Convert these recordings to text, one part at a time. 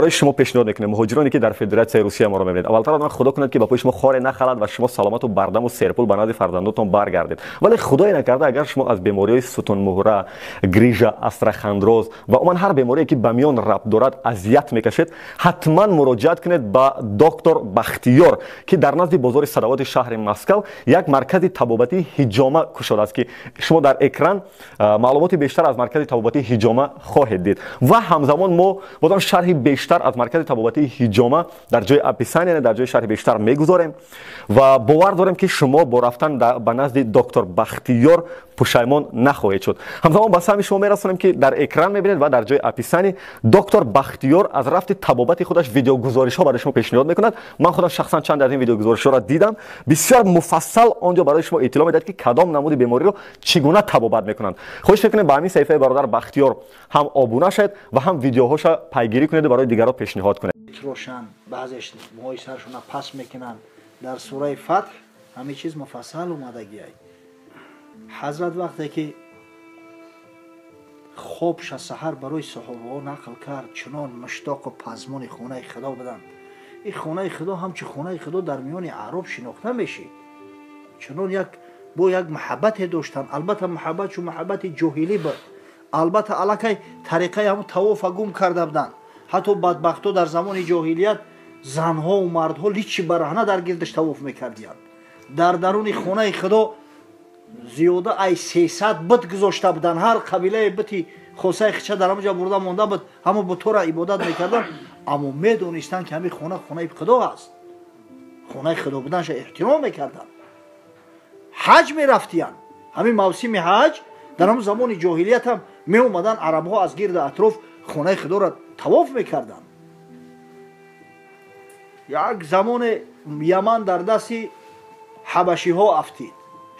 Барои шумо пешниҳод мекунем, муҳоҷироне ки дар Федератсияи Русия моро мебинед, аввалтар аз Худо кунад ки ба пои шумо хоре нахалад ва шумо саломату бардаму серпул ба назди фарзандотон баргардед. Вале худое накарда, агар шумо аз бемориҳои сутунмуҳра, грижа, остеохондроз ва умуман ҳар беморие ки ба миён рабт дорад азият мекашед, ҳатман муроҷиат кунед ба доктор Бахтиёр, ки дар назди бозори Садавоти шаҳри Москав як маркази табобатии ҳиҷома кушодааст, ки шумо дар экран маълумоти бештар аз маркази табобатии ҳиҷома хоҳед дид. Ва ҳамзамон мо бозам шарҳи бештар аз маркази табобатии ҳиҷома дар ҷои описания, дар ҷои шарҳи бештар мегузорем ва бовар дорем, ки шумо бо рафтан ба назди доктор Бахтиёр пушаймон нахоҳед шуд. Ҳамзамон ба самъи шумо мерасонем, ки дар экран мебинед ва дар ҷои описание доктор Бахтиёр аз рафти табобати худаш видеогузоришҳо барои шумо пешниҳод мекунад. Ман худам шахсан чанд аз ин видеогузоришҳоро дидам. Бисёр муфассал он ҷо барои шумо иттилоъ медиҳад, ки кадом намуди бемориро чӣ гуна табобат мекунанд. Хоҳиш мекунем, ба ҳамин саҳифаи бародар Бахтиёр ҳам обуна шавед ва ҳам видеоҳоша пайгирӣ кунеду барои дигарро пешниҳод кунед. Трошанд, баъзеш мӯи саршона пас мекунанд. Дар сураи Фатҳ ҳамин чиз муфассал омадагиай. Ҳазрат вақте ки хобша саҳар барои саҳобаҳо нақл кард, чунон муштоқу пазмони хонаи Худо буданд. Ин хонаи Худо ҳамчун хонаи Худо дар миёни аъроб шинохта мешид. Чунон як бо як муҳаббате доштанд. Албатта, муҳаббат чун муҳаббати ҷоҳилӣ буд. Албатта, аллакай тариқаи ҳамун тавофа гум карда буданд. Ҳатто бадбахтҳо дар замони ҷоҳилият занҳову мардҳо личи бараҳна дар гирдаш тавоф мекардиянд. Дар даруни хонаи Худо зиёда ай 300 бит гузошта буданд. Ҳар қабилаи бити хосаи хича дар ҳамон ҷо бурда монда буд, ҳамо бутора ибодат мекарданд. Аммо медонистанд, ки ҳамин хона хонаи Худо аст. Хонаи Худо буданша эҳтиром мекарданд. Ҳаҷ мерафтиянд. Ҳамин мавсими ҳаҷ дар ҳамон замони ҷоҳилият ҳам меомаданд арабҳо аз гирди атроф, хонаи Худоро тавоф мекарданд. Як замоне Яман дар дасти ҳабашиҳо афтид.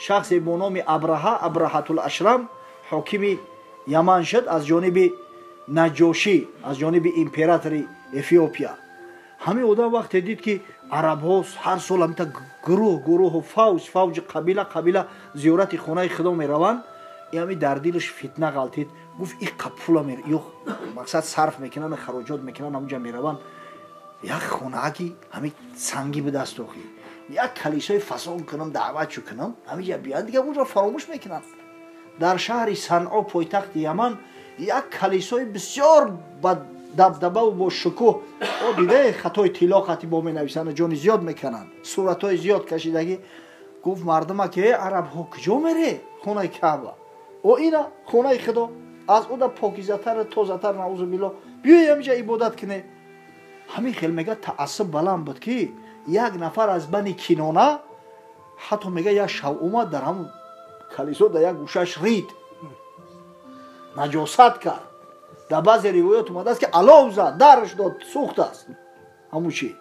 Шахсе бо номи Абраҳа, Абраҳатул Ашрам, ҳокими Яман шуд аз ҷониби Наҷошӣ, аз ҷониби императори Эфиопия. Ҳамин одам вақте дид, ки арабҳо ҳар сол ҳамита гурӯҳ гурӯҳу фавҷ фавҷ, қабила қабила зиёрати хонаи Худо мераванд, ҳами дар дилаш фитна ғалтид. Гуфт: «Иқа пула ё мақсад сарф мекунанд, хароҷот мекунанд, ҳамунҷа мераванд, як хонааки ҳами сангӣ бидаст, охи як калисои фасон кунам, даъватчу кунам, ҳамиҷа бияд, дига онро фаромӯш мекунанд». Дар шаҳри Санъо, пойтахти Яман, як калисои бисёр ба дабдабаву бо шукӯҳ, о диде, хатои тилло қати бо менависанд, ҷони зиёд мекунанд, суратҳои зиёд кашидагӣ. Гуфт мардума ки: «Э, арабҳо, куҷо мере хонаи Каъба? О, ина хонаи Худо аз уда покизатар, тозатар, наузу билло, биёй ҳамиҷа ибодат куне». Ҳамин хел мега, таассуб баланд буд, ки як нафар аз Бани Кинона ҳатто мега, як шав омад, дар ҳамун калисо дар як гӯшаш рид, наҷосат кард. Дар баъзе ривоят омадааст, ки алов зад, дарш дод, сӯхтааст. Ҳамун чи,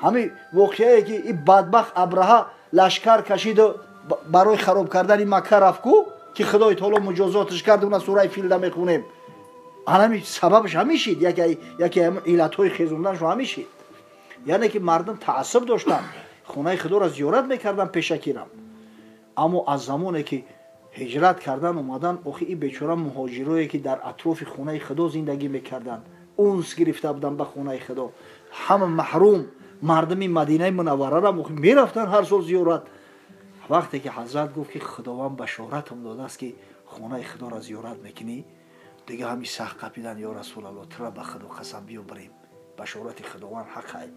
ҳамин воқеае, ки и бадбахт Абраҳа лашкар кашиду барои хароб кардани Макка рафт ку, ки Худои таоло муҷозоташ кард, уна сураи Филда мехонем. Анами сабабаш ҳамин шид, яке иллатҳои хезонданашо ҳамин шид. Яъне ки мардум таассуб доштанд, хонаи Худоро зиёрат мекарданд пешакирам. Аммо аз замоне ки ҳиҷрат кардан омадан, охи и бечора муҳоҷирое, ки дар атрофи хонаи Худо зиндагӣ мекарданд, унс гирифта буданд ба хонаи Худо, ҳама маҳрум. Мардуми Мадинаи Мунавварарам охи мерафтанд ҳар сол зиёрат. Вақте ки ҳазрат гуфт, ки Худованд башоратам додааст, ки хонаи Худоро зиёрат мекунӣ, дига ҳами сахт қапидан: «Ё Расулалло, тура ба Худо қасам, биё бирем, башорати Худованд ҳақай».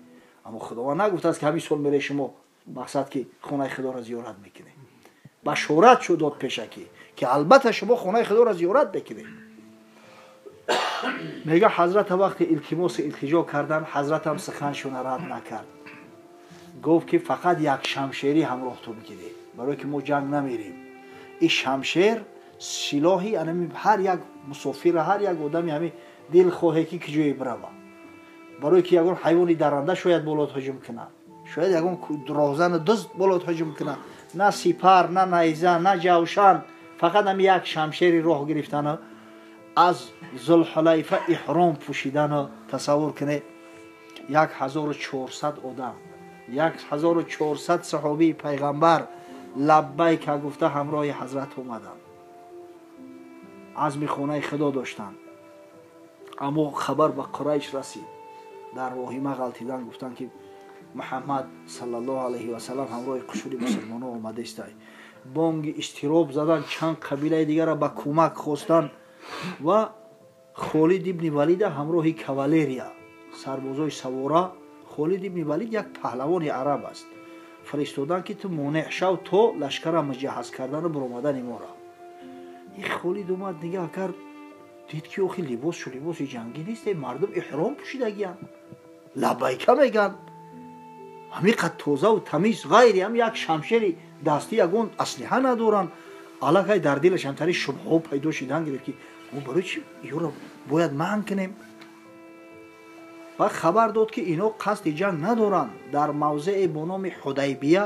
Аммо Худованд нагуфтааст, ки ҳамин сол мере шумо, мақсад ки хонаи Худоро зиёрат мекунед. Башорат шуд, дод пешакӣ, ки албатта шумо хонаи Худоро зиёрат мекунед. Мега, ҳазрата вақте илтимосу илтиҷо кардан, ҳазратам суханшона рад накард. Гуфт, ки фақат як шамшерӣ ҳамроҳ ту бигиред, барое ки мо ҷанг намерем. Ин шамшер силоҳи анами ҳар як мусофира, ҳар як одами ҳами дилхоҳе, ки киҷое бирава, барое ки ягон ҳайвони даранда шояд болот ҳуҷум кунад, шояд ягон роҳзану дузд болот ҳуҷум кунад. На сипар, на найза, на ҷавшан, фақат ҳами як шамшери роҳ гирифтану аз Зулҳулайфа иҳром пӯшидану. Тасаввур кунед, 1400 одам, 1400 саҳобии пайғамбар лаббайка гуфта ҳамроҳи ҳазрат омаданд. Азми хонаи Худо доштанд. Аммо хабар ба Қурайш расид. Дар воҳима ғалтидан, гуфтанд, ки Муҳаммад саллаллоҳу алайҳи васаллам ҳамроҳи қушуни мусулмонон омадаистай. Бонги изтироб задан, чанд қабилаи дигарро ба кӯмак хостанд ва Холид ибни Валида ҳамроҳи кавалерия, сарбозои савора. Холид ибни Валид як паҳлавони араб аст, фиристоданд, ки ту монеъ шав то лашкара муҷаҳҳаз кардану биромадани моро. Ин Холид омад, нигаҳ кард, дид, ки охи либосшу либоси ҷангӣ нест, мардум эҳром пӯшидагиянд, лаббайка мегӯянд, ҳамиқад тозаву тамиз, ғайри ҳам як шамшери дастӣ ягон аслиҳа надоранд. Аллакай дар дилаш ҳамтари шубҳаҳо пайдо шидан гирифт, ки мо барои чи ёро бояд манъ кунем? Ва хабар дод, ки ино қасди ҷанг надоранд, дар мавзее бо номи Ҳудайбия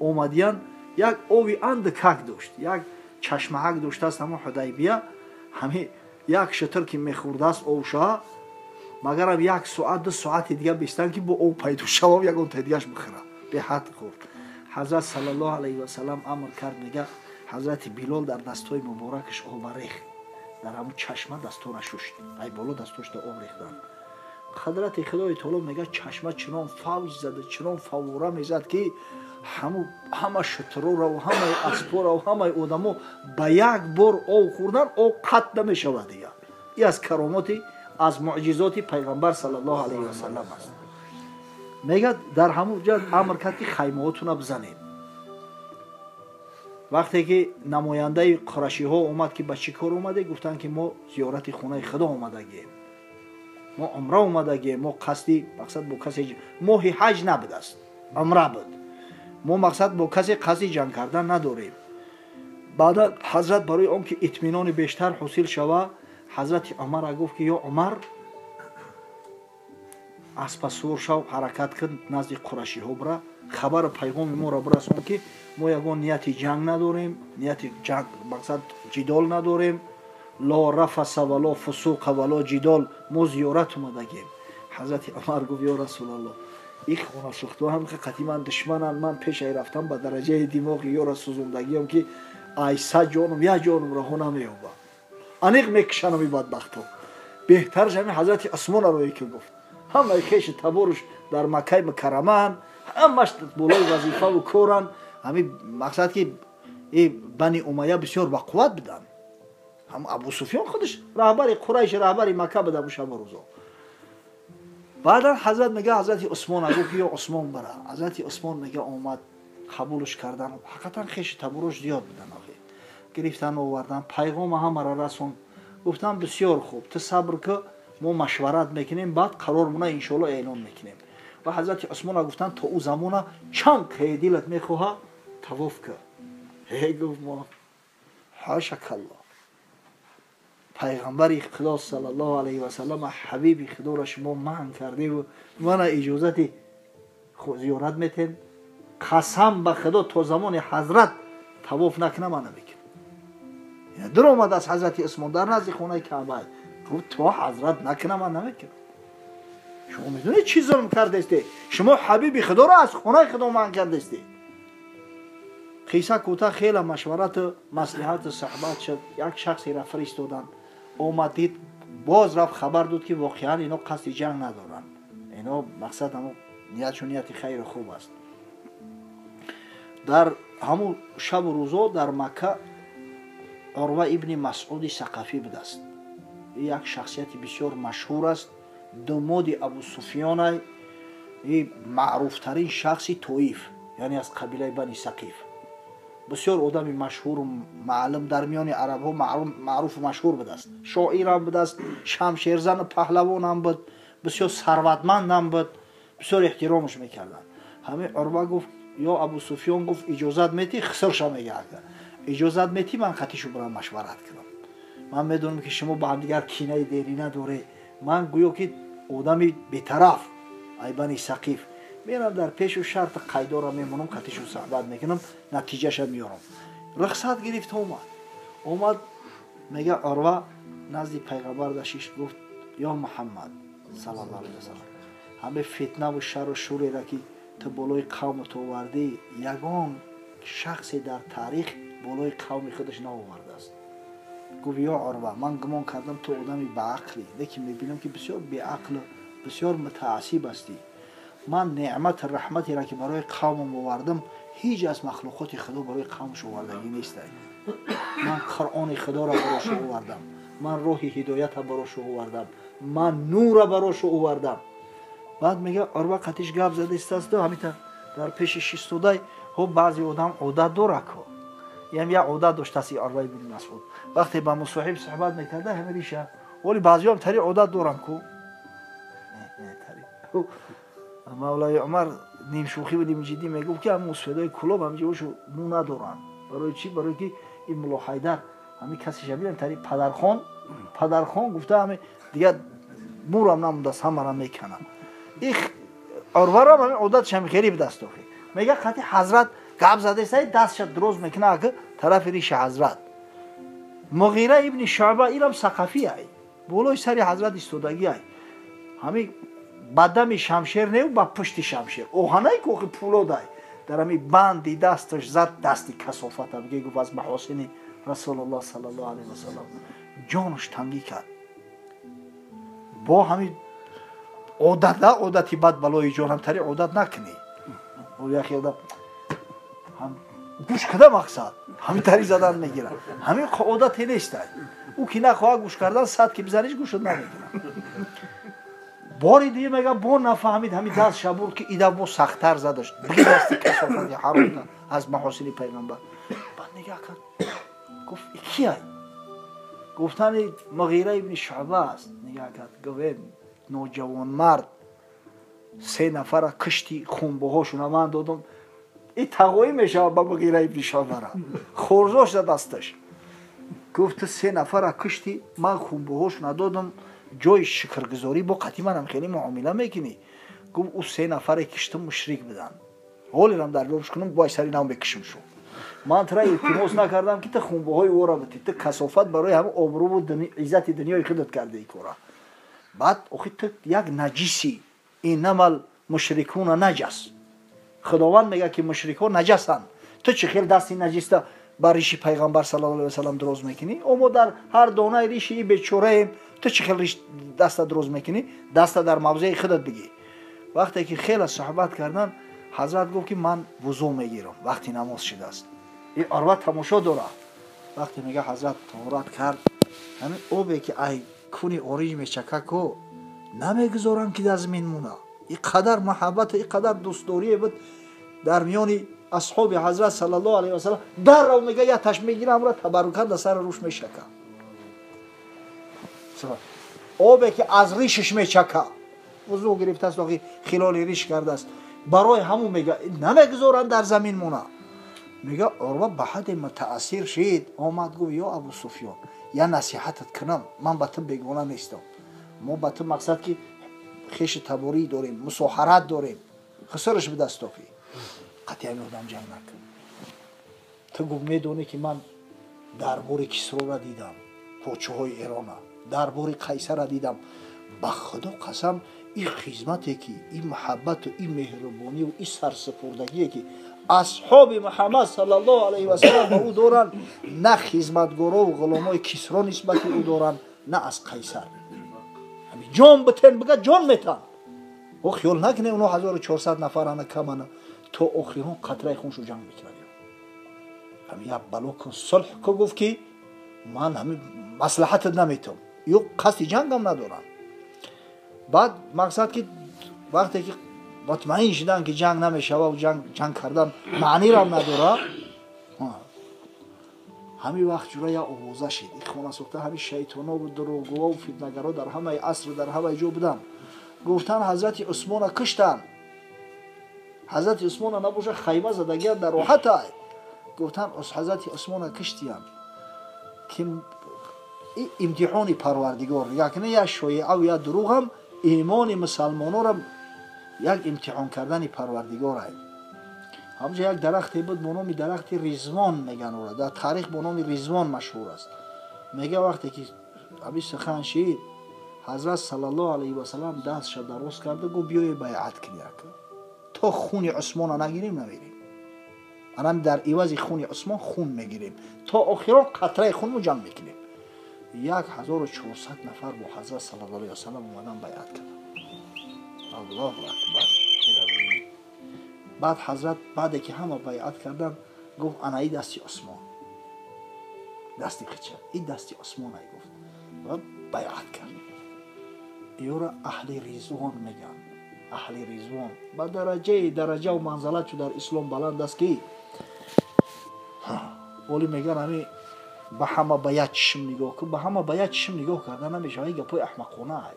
омадиянд. Як ови андакак дошт, як чашмаҳак доштааст ҳамон Ҳудайбия. Ҳами як шитр ки мехӯрдааст овшаа, магарам як соат, 2 соати дига бистан, ки бо об пайдо шавам, ягон дигаш бихӯра. Беҳад хӯрд. Ҳазрат саллаллоҳу алайҳи васаллам амр кард, мега, ҳазрати Билол дар дастҳои муборакаш оба рехт дар ҳамун чашма, дастора шушт, ай боло дастошта об рехтанд. Ҳадрати Худои таоло, мега, чашма чунон фавҷ зада, чунон фаввора мезад, ки ҳама шутурорав, ҳамаи аспорав, ҳамаи одамо ба як бор об хӯрдан, об қатъ намешавад дига. И аз каромоти, аз муъҷизоти пайғамбар саллаллоҳу алайҳи васаллам аст. Мега, дар ҳамун ҷа амр кард, ки хаймаҳотуна бизанед. Вақте ки намояндаи қурашиҳо омад, ки ба чӣ кор омаде, гуфтанд, ки мо зиёрати хонаи Худо омадагием, мо умра омадагием, мо қасди мақсад бо касе, моҳи ҳаҷ набудааст, умра буд, мо мақсад бо касе қасди ҷанг кардан надорем. Баъдан ҳазрат барои он ки итминони бештар ҳосил шава, ҳазрати Умара гуфт, ки ё Умар, аспасувор шав, ҳаракат кун, назди қурашиҳо бира, хабару пайғоми моро бирасон, ки мо ягон нияти ҷанг надорем, нияти ҷанг, мақсад ҷидол надорем, ло рафаса вало фусуқа вало ҷидол, мо зиёрат омадагем. Ҳазрати Умар гуфт: «Ё Расулалло, и хонасӯхтҳо ҳам қати ман душмананд, ман пешай рафтам, ба дараҷаи димоғи ёра сӯзондагиам, ки ай сад ҷонум як ҷонум раҳо намеёба, аниқ мекушанам и бадбахто. Беҳтараш ҳамин ҳазрати Усмона рое ки гуфт, ҳамаи хеши таборуш дар Маккаи Мукаррамаанд, ҳамаш болои вазифаву коранд.» Ҳамин мақсад, ки и Бани Умайя бисёр бақувват буданд, ҳам Абу Суфён худаш раҳбари Қурайш, раҳбари Макка буда бу шабу рӯзо. Баъдан ҳазрат, мега, ҳазрати Усмон гуфт, ки ё Усмон, бара. Ҳазрати Усмон, мега, омад, қабулш кардан. Ҳақиқатан хеши таборош зиёд будан, охи гирифтан, овардан, пайғома ҳамаро расон. Гуфтан: «Бисёр хуб, ту сабр ки, мо машварат мекунем, баъд қарормона иншоалло эълон мекунем». Ва ҳазрати Усмона гуфтанд: «То ӯ замона чанд дилат мехоҳа, тавоф кар». Ҳе, гуфт, мо ҳошакалло, пайғамбари Худо саллаллоҳу алайҳи васаллам, ҳабиби Худоро шумо манъ кардеву мана иҷозати зиёрат метен? Қасам ба Худо, то замони ҳазрат тавоф накунам, ман намекунам. Дуромад аз ҳазрати Усмон дар назди хонаи Каъба, гуфт: «То ҳазрат накунам, ман намекунам. Шумо медонед, чӣ зулм кардесте? Шумо ҳабиби Худоро аз хонаи Худо манъ кардесте». Қисса кӯтаҳ, хеле машварату маслиҳату суҳбат шуд. Як шахсеро фиристоданд, омад, дид, боз рафт, хабар дод, ки воқеан ино қасди ҷанг надоранд, ино мақсад ҳамо ниятшон нияти хайру хуб аст. Дар ҳамун шабу рӯзо дар Макка Урва ибни Масъуди Сақафӣ будааст. Як шахсияти бисёр машҳур аст, думоди Абу Суфёнай, маъруфтарин шахси Тоиф, яъне аз қабилаи Бани Сақиф, бисёр одами машҳуру маълум дар миёни арабҳо, маъруфу машҳур будааст. Шоирам будааст, шамшерзану паҳлавонам буд, бисёр сарватмандам буд, бисёр эҳтиромаш мекарданд. Ҳамин Урва гуфт: «Ё Абу Суфён, — гуфт, — иҷозат метӣ?» Хисрша мега: «Иҷозат метӣ, ман қатишу бурам, машварат кунам? Ман медонам, ки шумо ба ҳамдигар кинаи дерина доред. Ман гӯё ки одами бетараф, ай Бани Сақиф, мерам, дар пешу шарти қайдора мемонам, қатишу суҳбат мекунам, натиҷаша меёрам». Рухсат гирифт, омад. Мега, Урва назди пайғамбар дашишт, гуфт: «Ё Муҳаммад саллаллоҳу алайҳи васаллам, ҳаме фитнаву шару шурера, ки ту болои қавмат овардӣ, ягон шахсе дар таърих болои қавми худаш наовардааст». Гуфт: «Ё Урва, ман гумон кардам, ту одами баақлӣ, лекин мебинам, ки бисёр беақлу бисёр мутаассиб ҳастӣ. Ман неъмат раҳматеро ки барои қавмам овардам, ҳеҷ аз махлуқоти худо барои қавмаш овардагӣ нестай. Ман Қуръони худоро барош овардам, ман роҳи ҳидоята барош овардам, ман нура барош овардам. Баъд мега Урва қатиш гап зада истасту ҳамита дар пеши шистодай. Хоб, баъзе одам одат дора ко, ям як одат доштаст Урва ибни Масъуд, вақте ба мусоҳиб суҳбат мекарда, ҳами риша. Вале баъзеҳоам тари одат дорам ку. Мавлои Умар нимшӯхӣ ва нимҷиддӣ мегуфт, ки ҳам мусфидои Кулоб ҳамҷошу мӯ надоранд. Барои чӣ? Барои ки ин Мулло Ҳайдар ҳами каси шабилам тари падархон падархон гуфта, ҳами дигар мӯрам намондааст, ҳамара меканам. Их Урварам ҳами одатш ҳами хеле будаст. Охи мега қати ҳазрат гап задаистай, дастша дроз мекуна аки тарафи риши ҳазрат. Муғира ибни Шуъба инам сақафӣ ай, болои сари ҳазрат истодагӣ ай. Ҳами ба дами шамшер неу, ба пушти шамшер оҳанай кохи пулодай дар ҳами банди дасташ зад. Дасти касофата биге, гуфт, аз маҳосини Расулуллоҳ саллаллоҳу алайҳи васаллам ҷонаш тангӣ кард. Бо ҳами одат, одати бад балои ҷонам, тари одат накунӣ. Яхе одам гӯш када, мақсад ҳамин тари задан мегирад, ҳамин одате нестай. Ӯ ки нахоҳад гӯш кардан, сад ки бизаниш, гӯшат намекунад. Бори дига мега бо нафаҳмид, ҳамин даст шабурд, ки ида бо сахттар задаш. Биги дасти касофати ҳаром аз маҳосини пайғамбар. Баъд нигаҳ кард, гуфт: «Кияй?» Гуфтани: «Муғира ибни Шуъба аст». Нигаҳ кард, гуфт: «Ноҷавонмард, се нафара кишти, хунбоҳошуна ман додам». И тағоӣ мешавад ба Муғира ибни Шуъбара, хорзош за дасташ. Гуфт: «Ту се нафара кишти, ман хунбоҳошуна додам, ҷои шукргузорӣ бо қатъи манам хеле муомила мекунӣ». Гуфт: «Ӯ се нафаре киштам мушрик буданд, ҳолерам дар ёбш кунам, бой сари нав мекишам шу. Ман тура илтимос накардам, ки ту хунбоҳои ӯро битӣ. Ту касофат барои ҳама обрӯву иззати дунёи худат кардаи кора. Баъд охи ту як наҷиси, иннамал мушрикуна наҷас, Худованд мегӯяд, ки мушрикҳо наҷасанд. Ту чӣ хел дасти наҷиста бар риши пайғамбар саллаллоҳу алайҳи васаллам дроз мекунӣ? О, мо дар ҳар донаи риши и бечораем, ту чӣ хел даста дроз мекунӣ? Даста дар мавзеи худат бигӣ». Вақте ки хеле суҳбат кардан, ҳазрат гуфт, ки ман вузӯ мегирам, вақти намоз шудааст. И Урва тамошо дорад. Вақте мега ҳазрат таҳорат кард, ҳамин обе ки ай куни ориҷ мечака ко, намегузоранд, ки дар замин муна. И қадар маҳаббату и қадар дӯстдорие буд дар миёни асҳоби ҳазрат саллаллоҳу алайҳи васаллам. Даррав мега яташ мегира, амра табаррукан дар сари рӯш мешака, обе ки аз ришиш мечака. Вузӯ гирифтааст, охи хилоли риш кардааст. Барои ҳамун мега намегузоранд дар замин муна. Мега Урва ба ҳадде мутаассир шид, омад, гуфт: «Ё Абу Суфён, я насиҳатат кунам, ман ба ту бегона нестам. Мо ба ту мақсад ки хеши таборӣ дорем, мусоҳарат дорем, хусураш бидаст, охи қатъи ҳами одам ҷанг накун. Ту, гуфт, медонӣ, ки ман дарбори Кисрора дидам, подшоҳои Эрона, дарбори Қайсара дидам. Ба Худо қасам, ин хизмате ки, ин маҳаббату ин меҳрубонию ин сарсупурдагие ки асҳоби Муҳаммад саллаллоҳу алайҳи васалам ба ӯ доранд, на хизматгорову ғуломои Кисро нисбати ӯ доранд, на аз Қайсар. Ҷон битен бига, ҷон метан. О, хиёл накунед, оно 1400 нафарана камана, то охирон қатраи хуншу ҷанг мекунад. Ҳами як бало кун, сулҳ ку». Гуфт, ки ман ҳами маслиҳатат наметавам, ё қасди ҷангам надорам. Баъд мақсад ки вақте ки мутмаин шудан, ки ҷанг намешава, ҷанг кардан маънирам надора, ҳамин вақт ҷура як овоза шид. И хона сохта, ҳамин шайтонову дурӯғгӯву фитнагаро дар ҳамаи асру дар ҳамаи ҷо буданд. Гуфтанд: «Ҳазрати Усмона киштанд». Ҳазрати Усмона набоша, хайма задагиан дар роҳатай. Гуфтанд: «Ҳазрати Усмона киштиянд». Ки имтиҳони Парвардигор якне, як шоеаву як дурӯғам имони мусалмонора як имтиҳон кардани Парвардигор ай. Ҳамҷа як дарахте буд бо номи дарахти Ризвон, меган ора дар таърих бо номи Ризвон машҳур аст. Мега вақте ки ҳамин сухан шид, ҳазрат саллаллоҳу алайҳи васалам дастша дароз карда, гуфт: «Биёе байъат кунӣ, ака, то хуни Усмона нагирем, намерем. Анам дар ивази хуни Усмон хун мегирем, то охирон қатраи хунмо ҷанг мекунем». 1400 нафар бо ҳазрат саллаллоҳу алайҳи васалам омадан, байъат карданд. Аллоҳу акбар. Баъд ҳазрат баъде ки ҳама байъат карданд, гуфт ана и дасти Усмон, дасти қича, и дасти Усмон ай гуфт ва байъат кард. Иёра аҳли Ризвон мегӯянд. Аҳли Ризвон ба дараҷаи дараҷаву манзалат чу дар ислом баланд аст, ки оли мегӯянд ҳами ба ҳама ба як чишм нигоҳ кун, ба ҳама ба як чишм нигоҳ карда намешавад. Ин гапҳои аҳмақона ай,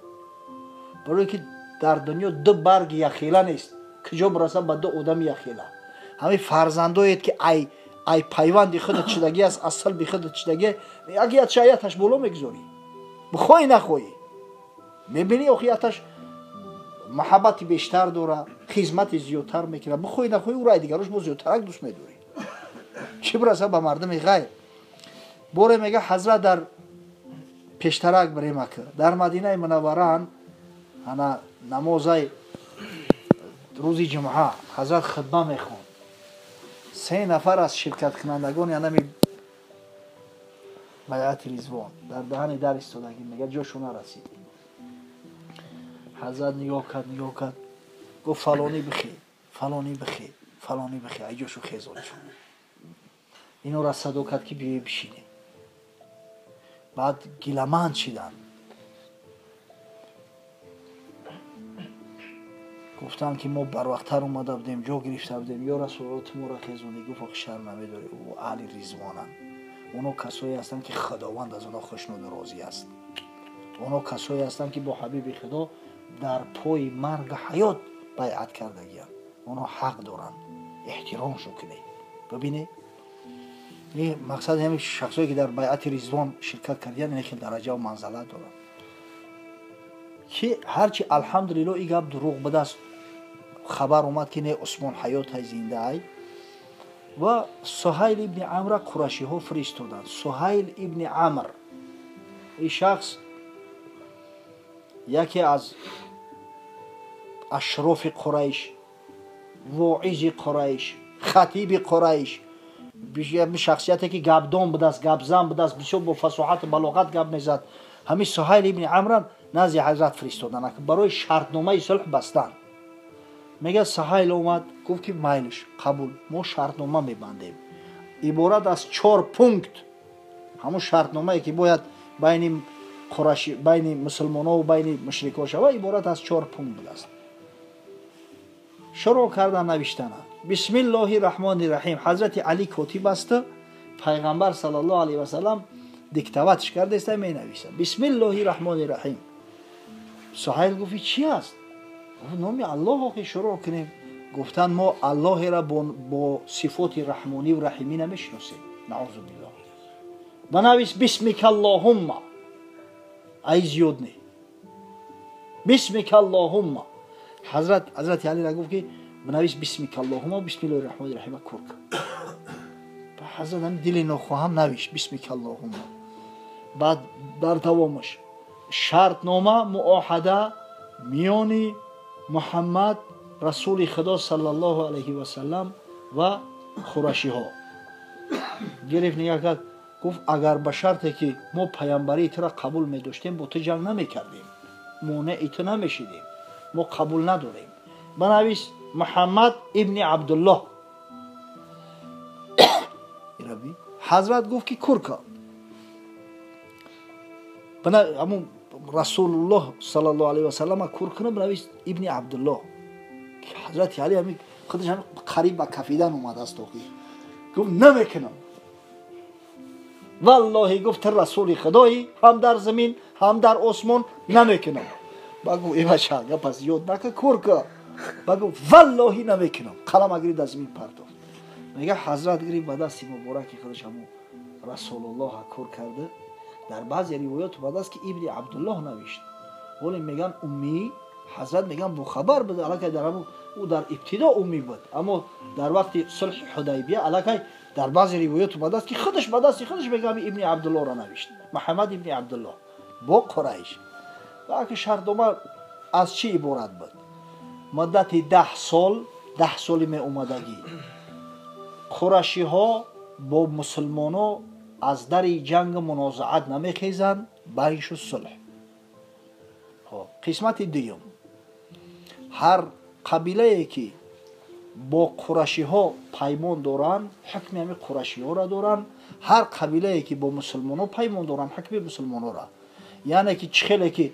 барое ки дар дунё ду барги яхела нест, куҷо бираса ба ду одами яхела. Ҳамин фарзандоед ки ай пайванди худат шудагӣ аст, аз салби худат шудагӣ, як ятша яташ боло мегузорӣ, бихоҳӣ нахоҳӣ, мебинӣ охи яташ маҳаббати бештар дора, хизмати зиёдтар мекунад, бихоҳӣ нахоҳӣ ӯро ай дигарош бо зиёдтарак дӯст медорӣ. Чӣ бираса ба мардуми ғайр. Боре мега ҳазрат дар пештарак биремака дар Мадинаи Мунаввараан, ана намозай рӯзи ҷумъа ҳазрат хутба мехонд. Се нафар аз ширкаткунандагони анами байъати Ризвон дар даҳани дар истодагӣ, мега ҷошу нарасид. Ҳазрат нигоҳ кард, нигоҳ кард, гуфт фалонӣ бихе, фалонӣ бихе, фалонӣ бихе, ай ҷошу хезон шуд. Инора садо кард ки биёе бишинем. Баъд гиламанд шиданд, гуфтанд ки мо барвақттар омада будем, ҷо гирифта будем, ё Расулалло ту моро хезондӣ. Гуфт охи шарм намедорӣ, ӯ аҳли Ризвонанд, оно касое ҳастанд ки Худованд аз онҳо хушнуду розӣ аст, оно касое ҳастанд ки бо ҳабиби Худо дар пои маргу ҳаёт байъат кардагиянд, онҳо ҳақ доранд, эҳтиромшон кунед. Бибинед, ин мақсади ҳамин шахсое ки дар байъати Ризвон ширкат кардиянд, ин хел дараҷаву манзалат доранд, ки ҳарчи алҳамдулилло ин гап дурӯғ будааст. Хабар омад ки не, Усмон ҳаётай, зиндаай. Ва Суҳайл ибни Амра қурашиҳо фиристоданд. Суҳайл ибни Амр ин шахс яке аз ашрофи Қурайш, воизи Қурайш, хатиби Қурайш, шахсияте ки гапдон будааст, гапзан будааст, бисёр бо фасоҳату балоғат гап мезад. Ҳамин Суҳайл ибни Амра назди ҳазрат фиристоданд барои шартномаи сулҳ бастан. Мегӯяд Суҳайл омад, гуфт ки майлиш қабул, мо шартнома мебандем, иборат аз 4 пункт. Ҳамон шартномае ки бояд байни қураши, байни мусулмонову байни мушрикҳо шавад, иборат аз 4 пункт будааст. Шурӯъ кардан навиштана. Бисмиллоҳи раҳмони раҳим. Ҳазрати Али котиб аст, пайғамбар саллаллоҳу алайҳи васаллам диктаватш кардаеста, менависад бисмиллоҳи раҳмони раҳим. Суҳайл гуфт чи аст? Гуфт номи Аллоҳ охи шурӯъ кунем. Гуфтанд мо Аллоҳеро бо сифоти раҳмониву раҳимӣ намешиносем, наузу биллоҳ. Банавис бисмика аллоҳумма, ай зиёд не, бисмика аллоҳумма. Ҳазрати Алира гуфт ки банавис бисмика аллоҳумма, бисмиллоҳи раҳмони раҳим кур кун. Ҳазрат ҳамин дили нохоҳам навишт бисмика аллоҳумма. Баъд дар давомаш шартнома муоҳада миёни Муҳаммад расули Худо саллаллоҳу алайҳи васаллам ва қурашиҳо гирифт, нигоҳ кард, гуфт агар ба шарте ки мо паямбарии туро қабул медоштем, бо ту ҷанг намекардем, монеи ту намешидем, мо қабул надорем. Банавис Муҳаммад ибни Абдуллоҳ. Ҳазрат гуфт ки кур кун. Ҳамун Расулуллоҳ саллаллоҳу алайҳи васаллама кур кунам, банавис ибни Абдуллоҳ. Ҳазрати Али ҳамин худаш ҳамин қариб ба кафидан омадааст, охи гуфт намекунам, валлоҳи гуфт ту расули Худоӣ, ҳам дар замин ҳам дар осмон, намекунам. Ба гуфт э бача, гапа зиёд нака, кур кун. Ба гуфт валлоҳи намекунам. Қалама гирифт аз замин партофт. Мега ҳазрат гирифт ба дасти мубораки худаш ҳамун Расулуллоҳ кур карда. Дар баъзе ривоят омадааст ки ибни Абдуллоҳ навишт, вале мегӯянд уммӣ, ҳазрат мегӯянд бохабар буд, аллакай дар ҳамун ӯ дар ибтидо уммӣ буд, аммо дар вақти сулҳи Ҳудайбия аллакай дар баъзе ривоят омадааст ки худаш ба дасти худаш мегӯяд ибни Абдуллоҳро навишт, Муҳаммад ибни Абдуллоҳ бо Қурайш. Ва аки шартнома аз чӣ иборат буд? Муддати 10 сол, 10 соли меомадагӣ қурашиҳо бо мусулмоно аз дари ҷангу мунозиат намехезанд, байни шуд сулҳ. Қисмати дуюм, Ҳар қабилае ки бо қурашиҳо паймон доранд, ҳукми ҳами қурашиҳоро доранд. Ҳар қабилае ки бо мусулмонҳо паймон доранд, ҳукми мусулмонҳоро. Яъне ки чӣ хеле ки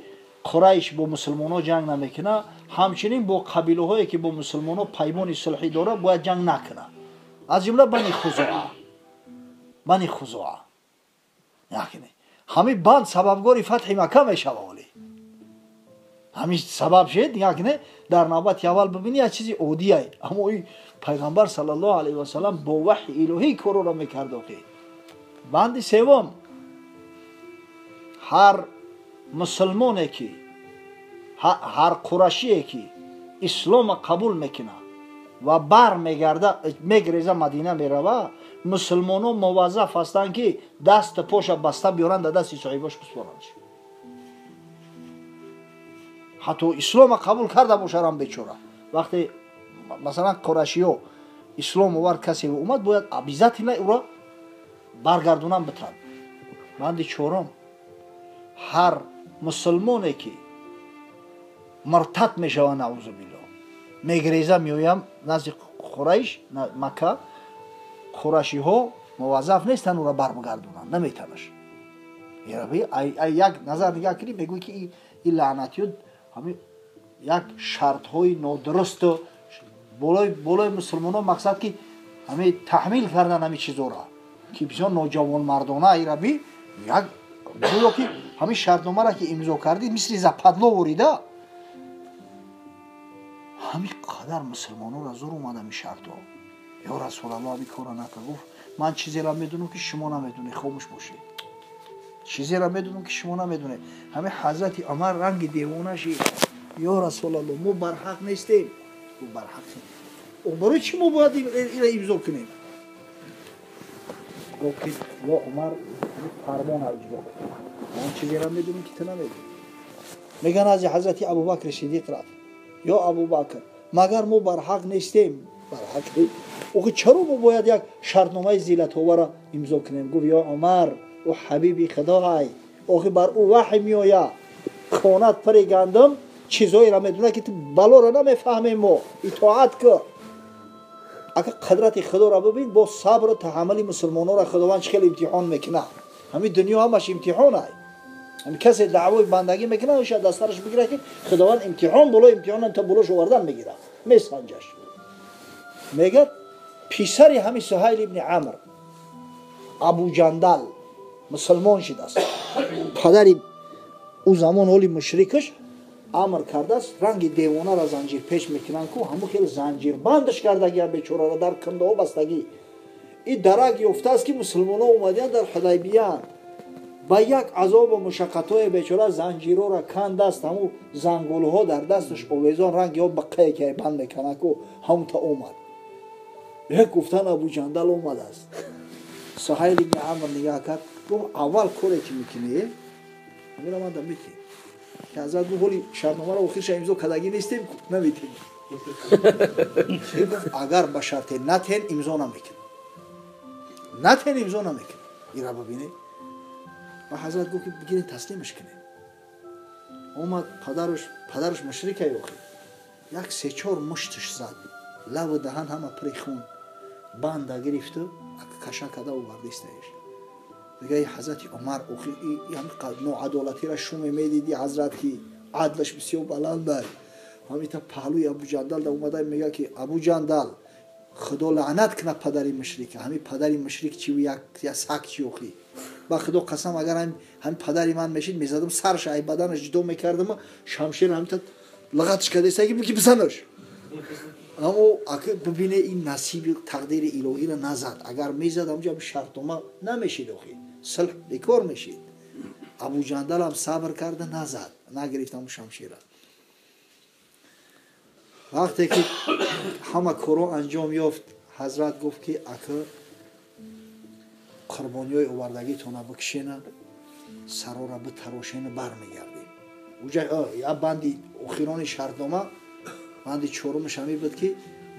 Қурайш бо мусулмонҳо ҷанг намекунад, ҳамчунин бо қабилаҳое ки бо мусулмонҳо паймони сулҳӣ дорад, бояд ҷанг накунад. Аз ҷумла Бани Хузоа. Бани Хузоа. Яъне ҳамин банд сабабгори фатҳи Макка мешавад. Оле ҳамин сабаб шед, яъне дар навбати аввал бибинӣ як чизи оддие, аммо ин пайғамбар саллаллоҳу алайҳи васаллам бо ваҳйи илоҳӣ корро мекард. Охи банди севум, ҳар мусулмоне ки, ҳар қурашие ки ислома қабул мекунад ва бармегарда, мегреза, Мадина мерава, мусулмонон муваззаф ҳастанд ки дасту поша баста биёранд, дар дасти соҳибош бисупоранд. Ҳатто ислома қабул карда бошарам бечора. Вақте масалан қурашиҳо ислом овард, касе омад, бояд обязательно ӯро баргардонам битанд. Банди чорум, ҳар мусулмоне ки муртад мешавад, наузу биллоҳ, мегреза меоям назди Қурайш, Макка, қурашиҳо муваззаф нестанд ӯро барбигардонанд, наметанаш. Як назар нигаҳ кунӣ, мегӯӣ ки ин лаънатиё ҳамин як шартҳои нодурусту болои мусулмонон мақсад ки ҳамин таҳмил кардан ҳамин чизоро ки бисёр ноҷавонмардона. Ираби як гӯё ки ҳамин шартномаро ки имзо кардӣ, мисли западло ворида. Ҳамин қадар мусулмононро зур омад ҳамин шартҳо. Ё Расулаллоҳ, ҳамин корро накард. Гуфт: ман чизеро медонам ки шумо намедонед, хомӯш бошед. Чизеро медонам ки шумо намедонед. Ҳамин ҳазрати Умар ранги девона шид. Ё Расулаллоҳ, мо барҳақ нестем? Гуфт: барҳақем. Барои чӣ мо бояд инро имзо кунем? Гуфт ки ё Умар, фармона иҷро кун, ман чизеро медонам ки ту намедонӣ. Мегӯянд, аз ҳазрати Абубакри Сиддиқ рафт. Ё Абубакр, магар мо барҳақ нестем? Барҳақ. Охи чаро мо бояд як шартномаи зиллатоварро имзо кунем? Гуфт: ё Умар, ӯ ҳабиби худоай, охи бар ӯ ваҳй меояд, хонат пари гандум, чизҳоеро медонад ки ту балоро намефаҳмем, мо итоат кун. Ака қадрати худоро бибин, бо сабру таҳаммули мусулмононро Худованд чӣ хеле имтиҳон мекунад. Ҳамин дунё ҳамаш имтиҳон ай. Ҳамин касе даъвои бандагӣ мекунад, шояд дастараш бигирад ки Худованд имтиҳон болои имтиҳон та болош овардан мегирад, месанҷаш. Мегӯяд, писари ҳамин Суҳайл ибни Амр, Абуҷандал, мусулмон шидааст. Падари ӯ замон ҳоли мушрикаш амр кардааст, ранги девонаро занҷирпеч мекунанд ку, ҳамун хел занҷирбандаш кардагия бечораро, дар кундаҳо бастагӣ. Ин дарак ёфтааст ки мусулмонҳо омадиянд, дар Ҳудайбиянд. Ба як азобу мушаққатҳое бечора занҷирҳоро кандааст, ҳамун зангулҳо дар дасташ овезон, ранги ё баққае ки банд мекунанд ку, ҳамунта омад. Як гуфтан, Абуҷандал омадааст. Суҳайл ибни Амр нигаҳ кард, гуфт: аввал коре ки мекунӣ, ҳаминро ман да метиҳем. Ки ҳазрат гуфт: ҳоли шартномаро охирша имзо кардагӣ нестем, наметиҳем. Гуфт: агар ба шарте натен, имзо намекунем, натен, имзо намекунем. Ира бибинед. Ва ҳазрат гуфт ки бигирен, таслимаш кунем. Омад падараш, падараш мушрикай охир, як се-чор мушташ зад, лаву даҳан ҳама пури хун, банда гирифту каша када овардистаиш. Дига ҳазрати Умар охир ноадолатиро шуме медиди, ҳазрат ки адлаш бисёр баландай, ҳамита паҳлӯи Абуҷандал да омада мега ки: Абуҷандал, Худо лаънат кунад падари мушрика. Ҳамин падари мушрик чи, як сак чи? Охи ба Худо қасам, агар ҳамин падари ман мешид, мезадам сарша ай баданаш ҷудо мекардам, шамшер ҳамита лағатш кардеста ки бизанаш. Аммо ака бибине, ин насиби тақдири илоҳиро назад. Агар мезад, ҳамҷа шартнома намешид, охи сулҳ бекор мешид. Абуҷандалам сабр карда назад, нагирифт ҳамун шамшера. Вақте ки ҳама корҳо анҷом ёфт, ҳазрат гуфт ки ака қурбониҳои овардагитона бикшена, сарора битарошена, бармегардем. Уҷа я банди охирони шартнома, банди чорумаш ҳамин буд ки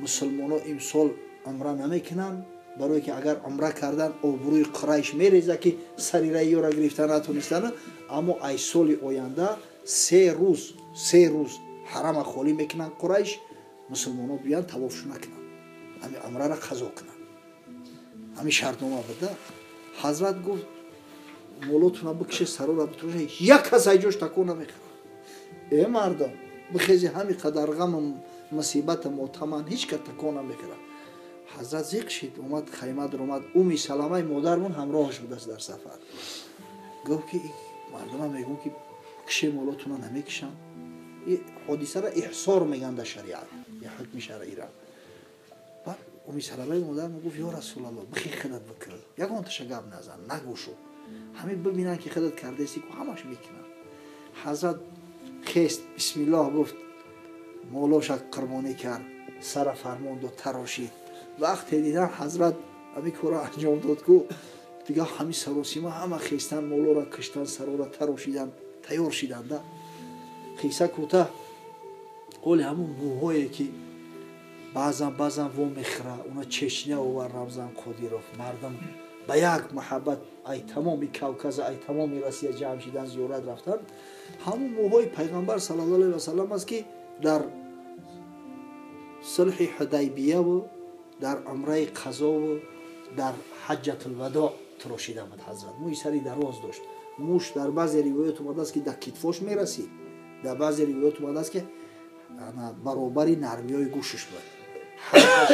мусулмонҳо имсол умра намекунанд, барое ки агар умра кардан, обрӯи Қурайш мереза ки сари раиёра гирифта натонистанд. Аммо ай соли оянда 3 рӯз, 3 рӯз Ҳарама холӣ мекунанд Қурайш, мусулмонҳо биёянд тавофшу накунанд, ҳамин умрара қазо кунанд. Ҳамин шартнома буда. Ҳазрат гуфт молотуна бикше, сарора битроша, як кас ай ҷош такон намехӯрад. Э мардум, бихези, ҳамин қадар ғаму мусибата мотаман, ҳеҷ кас такон намехӯрад. Ҳазрат зиқ шид, омад хайма даромад. Уми Саламаи модармон ҳамроҳаш будааст дар сафар. Гуфт ки мардума мегӯн ки кише молотуна намекишам. И ҳодисара иҳсор мегӯянд дар шариат, я ҳукми шаръира. Баъд Уми Саламаи модармон гуфт: ё Расулалло, бихи худат бикр, ягонташа гап назан, нагӯшу, ҳамин бибинанд ки худат кардаисти ку, ҳамаш мекунанд. Ҳазрат хест, бисмиллоҳ гуфт, молоша қурбонӣ кард, сара фармон дод, тарошид. Вақте дидан ҳазрат ҳамин корро анҷом дод ку, дигар ҳамин саросима ҳама хестан, молора киштан, сарора тарошидан, тайёр шиданда. Қисса кӯтаҳ, оли ҳамун мӯҳое ки баъзан баъзан во мехӯра, уна Чечня овар Рамзан Қодиров, мардум ба як муҳаббат ай тамоми Кавказа, ай тамоми Россия ҷамъ шидан, зиёрат рафтан. Ҳамун мӯҳои Пайғамбар саллаллоҳу алайҳи васаллам аст ки дар сулҳи Ҳудайбияву дар умраи қазову дар ҳаҷҷатулвадоъ турошида буд. Ҳазрат мӯи сари дароз дошт. Мӯш дар баъзе ривоят омадааст ки дар китфош мерасид, дар баъзе ривоят омадааст ки баробари нармиҳои гӯшаш буд.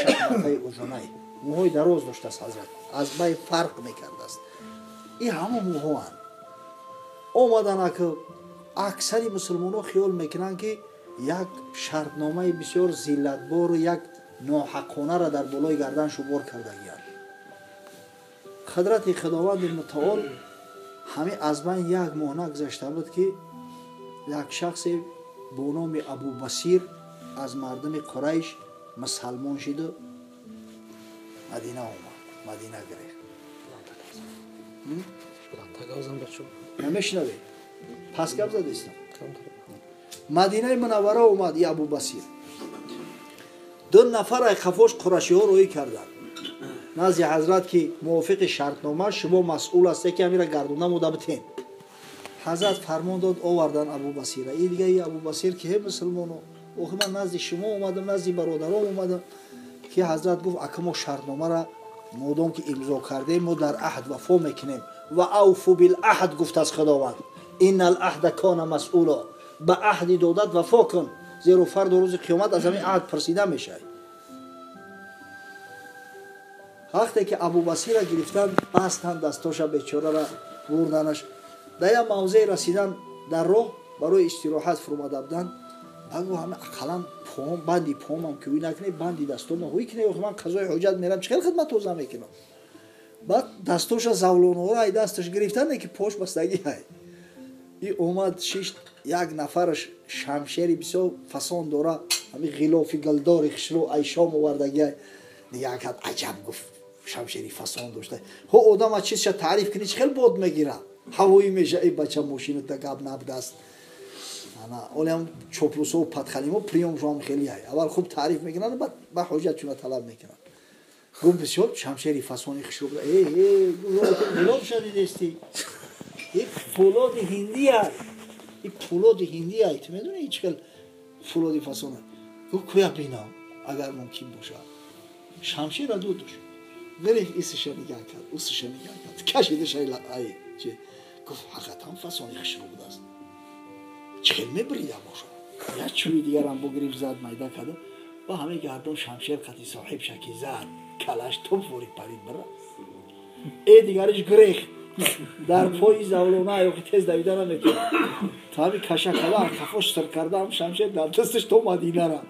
Шахматаи узунай мӯҳои дароз доштааст ҳазрат, аз бай фарқ мекардааст. Ин ҳамон мӯҳоанд. Омадан ака аксари мусулмонҳо хиёл мекунанд ки як шартномаи бисёр зиллатбору як ноҳаққонаро дар болои гардан шубор кардагиянд. Қудрати Худованди мутаол, ҳамин аз байн як моҳ нагузашта буд ки як шахсе бо номи Абубасир аз мардуми Қурайш мусалмон шиду Мадина омад, Мадина гирифт. Намешунавед? Пас гап задистам. Мадинаи Мунаввара омад и Абубасир. Ду нафар ай қафош қурашиҳо роҳӣ карданд назди ҳазрат ки мувофиқи шартнома шумо масъул ҳастед ки ҳамира гардона мода битен. Ҳазрат фармон дод, овардан Абубасира. И дига и Абубасир ки ҳе мусулмоно, охи ман назди шумо омадам, назди бародаром омадам. Ки ҳазрат гуфт: ака, мо шартномара модом ки имзо кардем, мо дар аҳд вафо мекунем. Ва авфу билаҳд гуфтааст Худованд, инна алаҳда кона масъуло. Ба аҳди додат вафо кун, зеро фарду рӯзи қиёмат аз ҳамин аҳд пурсида мешавӣ. Вақте ки Абубасира гирифтан, бастанд дастоша бечорара, бурданаш. Дар як мавзее расидан, дар роҳ барои истироҳат фуромада буданд. Багу ҳама ақаллан пом, банди помам ки ҳуй накунӣ, банди дастома ҳуй кунӣ, охи ман қазои ҳоҷат мерам, чӣ хел хидмат тоза мекунам? Баъд дастоша завлонҳоро ай дасташ гирифтан, ки пош бастагӣ ай. И омад шишт, як нафараш шамшери бисёр фасон дора, ҳамин ғилофи гулдори хушрӯ ай Шом овардагӣ ай. Нигаҳ кард, аҷаб гуфт, шамшери фасон дошта. Хо одам аз чизша таъриф кунӣ, чӣ хел бод мегира, ҳавоӣ меша. Эй бача, мошината гап набудааст. Ана олиам чоплусо падхалимо приёмшоам хеле ай. Аввал хуб таъриф мекунанд, баъд ба ҳоҷат чуна талаб мекунанд. Гуфт бисёр шамшери фасони хушрӯ буда. Э э, ғилофша дидести? И фулоди ҳиндӣ ай, и фулоди ҳиндӣ ай. Ту медонӣ чӣ хел фулоди фасона? Гуфт куя бинам, агар мумкин бошад. Шамшера дудуш гирифт, исиша нигаҳ кард, усиша нигаҳ кард, кашидаш ай чи. Гуфт ҳақиқатан фасони хушрӯ будааст, чӣ хел мебрида бошад? Як чӯби дигарам бигирифт, зад, майда карда ба ҳамаи гардон шамшер қати соҳибша ки зад, калаш топ ворид парид бира. Э дигариш гирехт дар пои завлона, аёқи тез давида наметавонад. То ҳами каша карда, қафош сир кардаам, шамшер дар дасташ то Мадинара.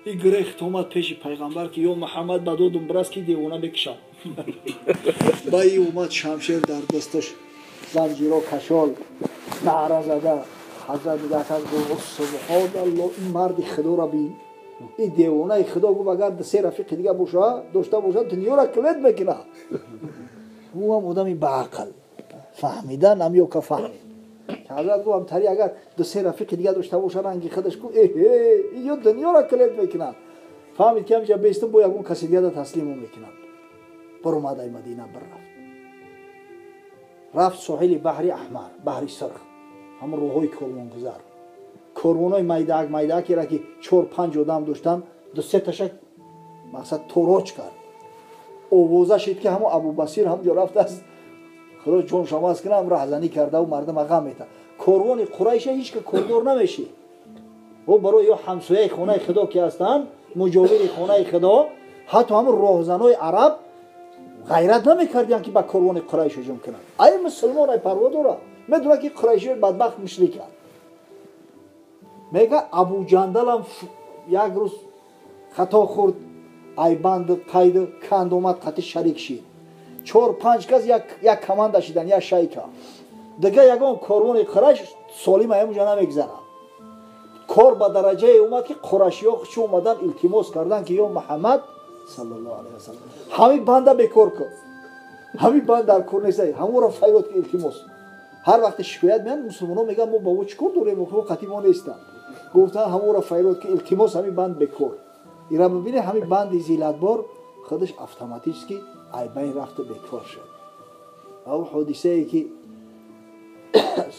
И гирехт омад пеши Пайғамбар ки ё Муҳаммад, ба додум бирас ки девона мекушам. Ба и омад, шамшер дар дасташ, занҷиро кашол, наъра зада. Ҳазрат нигаҳ кард, гуфт: субҳоналло, ин марди худоро бин, ин девонаи худо. Гуфт агар се рафиқи дига боша, дошта бошад, дунёро килет мекунад. Ӯ ҳам одами баақл фаҳмида намёка фаҳмид. Ҳазрат гуфт ҳамтари агар ду се рафиқи дига дошта боша ранги худаш, гуфт эҳе, ин ё дунёро килет мекунад. Фаҳмид ки ҳамҷа бестум, бо ягон каси дигада таслимо мекунад. Баромад ай Мадина, бирафт, рафт соҳили баҳри Аҳмар, баҳри Сирх, ҳамон роҳҳои корвонгузар. Корвонои майдаак майдаакера ки 4-5 одам доштанд, 2-3 таша мақсад тороҷ кард. Овоза шид ки ҳамо Абубасир ҳамҷо рафтааст, худо ҷон шамаз кунам, раҳзанӣ кардаву мардам ғам мета. Корвони Қурайша ҳеч ка кордор намешид. О барои ё ҳамсояи хонаи Худо ки ҳастанд, муҷовири хонаи Худо, ҳатто ҳамон роҳзанои араб ғайрат намекардианд ки ба корвони Қурайш ҳуҷум кунанд. Ай мусулмон ай парво дорад, медонад ки қурайшиёи бадбахт мушриканд. Мега Абуҷандалам як рӯз хато хӯрд, айбанду қайду канд омад, қати шарик шид. 4-5 кас як команда шидан, як шайка. Дига ягон корвони Қурайш солим ҳамонҷо намегзарад. Кор ба дараҷае омад ки қурашиҳо чӣ омадан илтимос карданд ки ё Муҳаммад саллаллоҳу алайҳи васаллам, ҳамин банда бекор кун, ҳамин банд дар кор нест, ҳамонро файрод ки илтимос. Ҳар вақте шикоят меянд, мусулмонҳо мегӯянд мо ба ӯ чӣ кор дорем, ӯ қатъи мо нестанд. Гуфтанд ҳамонро файрод ки илтимос, ҳамин банд бекор. Ира бибинед, ҳамин банди зиллатбор худаш автоматически айбайн рафта бекор шуд. Ва ӯ ҳодисае ки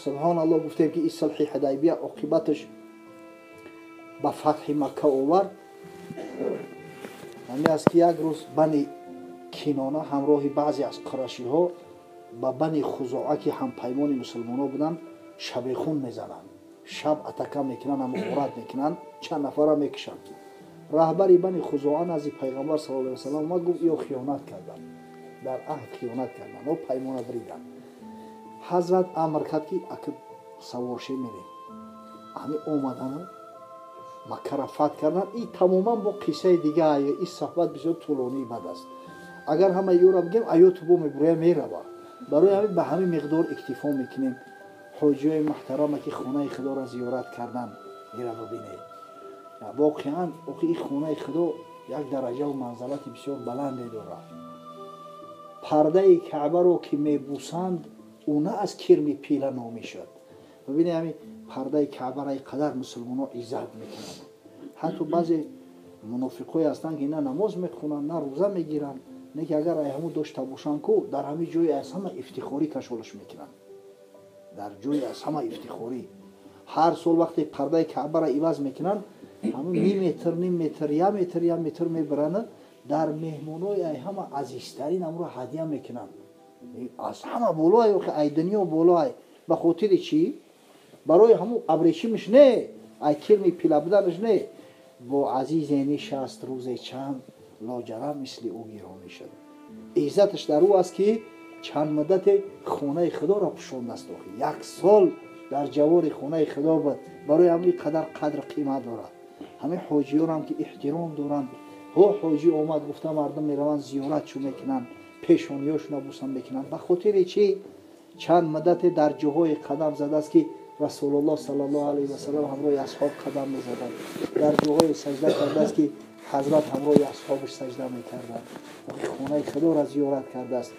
субҳоналлоҳ гуфтем ки ин сулҳи Ҳудайбия оқибаташ ба фатҳи Макка овард, ҳамин аст ки як рӯз Бани Кинона ҳамроҳи баъзе аз қурашиҳо ба Бани Хузоа ки ҳампаймони мусулмонҳо буданд шабехун мезананд. Шаб атака мекунанд, ҳам ғорат мекунанд, чанд нафарро мекушанд. Раҳбари Бани Хузоа назди Пайғамбар саллаллоҳу алайҳи васаллам омад, гуфт ё хиёнат карданд, дар аҳд хиёнат карданд, о паймона бириданд. Ҳазрат амр кард ки ака саворше мерем. Ҳамин омадану Маккара фатҳ карданд. Ин тамоман бо қиссаи дига, ин суҳбат бисёр тӯлонии бад аст. Агар ҳама ёро бигем, аёту бо мебурая мерава. Барои ҳамин ба ҳамин миқдор иктифо мекунем. Ҳоҷиёи муҳтарама ки хонаи Худоро зиёрат кардан ира бибинед. Воқеан охи ин хонаи Худо як дараҷаву манзалати бисёр баланде дорад. Пардаи Каъбаро ки мебусанд, ӯ на аз кирми пила номӣ шуд. Бибинед, ҳамин пардаи Каъбаро ин қадар мусулмонҳо иззат мекунанд. Ҳатто баъзе мунофиқҳое ҳастанд ки на намоз мехонанд, на рӯза мегиранд, не ки агар ай ҳамун дошта бошанд ку, дар ҳамин ҷои аз ҳама ифтихорӣ кашолаш мекунанд. Дар ҷои аз ҳама ифтихорӣ. Ҳар сол вақте пардаи Каъбаро иваз мекунанд, ҳамун ним метр, ним метр, як метр, як метр мебаранд, дар меҳмонҳои ай ҳама азизтарин ҳамонро ҳадя мекунанд. Аз ҳама болоай, охи ай дунё болоай. Ба хотири чӣ? Барои ҳамун абрешимаш не, ай кирми пила буданаш не. Бо азизе нишаст рӯзе чанд, лоҷарам мисли ӯ гиронӣ шуд. Иззаташ дар ӯ аст ки чанд муддате хонаи Худоро пӯшондааст. Охи як сол дар ҷавори хонаи Худо буд, барои ҳамин қадар қадру қимат дорад. Ҳамин ҳоҷиёнам ки эҳтиром доранд, ҳо ҳоҷӣ омад гуфта мардум мераванд зиёрат чӯ мекунанд, пешониёшона бусам мекунанд. Ба хотири чӣ? Чанд муддате дар ҷоҳое қадам задааст ки Расулуллоҳ саллаллоҳу алайҳи васаллам ҳамроҳи асҳоб қадам мезаданд. Дар ҷоҳое саҷда кардааст ки ҳазрат ҳамроҳи асҳобаш саҷда мекарданд. Хонаи Худоро зиёрат кардааст.